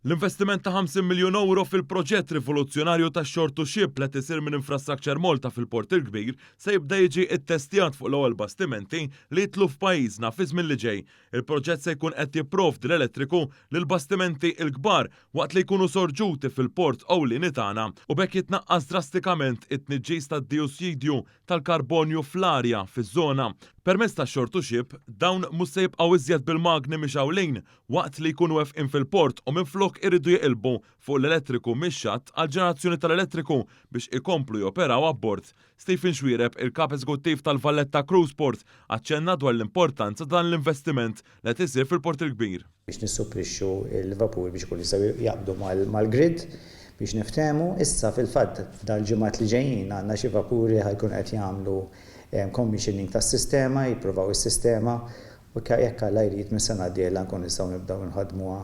L-investiment ta' 50 miljun ewro fil-proġett rivoluzzjonarju ta' shore to ship li qed isir minn Infrastructure Malta fil-Port il-Kbir se jibda jiġi ttestjat fuq l-ewwel bastimenti li jidħlu f'pajjiżna fiż-żmien li ġej. Il-proġett se jkun qed jipprovdi l-elettriku lill-bastimenti l-kbar waqt li jkunu sorġuti fil-port ewlieni tagħna u b'hekk jitnaqqas drastikament it-tniġġis tad-dijossidju tal-karbonju fl-arja fiż-żona. Permezz tax-shore to ship, dawn mhux se jibqgħu iżjed bil-magni mixgħulin waqt li jkunu wefqin fil-port u minflok iridu jeqilbu fuq l-elettriku mix-xatt għall-ġenerazzjoni tal-elettriku biex ikomplu joperaw abbord. Stephen Xuereb, il-Kap Eżekuttiv tal-Valletta Cruise Port, aċċenna dwar l-importanza ta' dan l-investiment li qed isir fil-Port il-Kbir. Biex nissupplixxu l-vapur biex ikunu jistgħu jaqbdu mal-grid biex niftehmu. Issa fil-fatt f'dal-ġimgħat li ġejjin għandna xi vapuri ħa jkunu qed jagħmlu commissioning tas-sistema, jippruvaw is-sistema U jekk Alla jrid mis-sena d-dieħla nkunu nistgħu nibdew inħaddmuha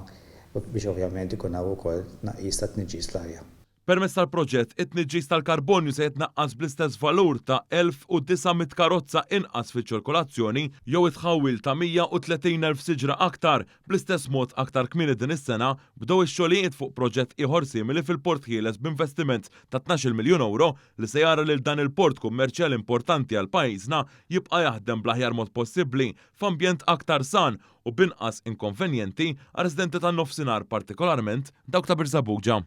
biex ovvjament ikun hawn ukoll tnaqqis ta' tniġġis fl-arja. Permezz tal-proġett, it-tniġġis tal-karbonju se jitnaqqas bl-istess valur ta' 1,900 karozza inqas fiċ-ċirkolazzjoni jew it-tħawwil ta' 130,000 siġra aktar. Bl-istess mod, aktar kmieni din is-sena, bdew ix-xogħlijiet fuq proġett ieħor simili fil-Port Ħieles b'investiment ta' 12-il miljun ewro li se jara lil dan il-port kummerċjali importanti għal pajjiżna jibqa' jaħdem bl-aħjar mod possibbli f'ambjent aktar san u b'inqas inkonvenjenti għar-residenti tan-Nofsinhar partikolarment dawk ta' Birżebbuġa.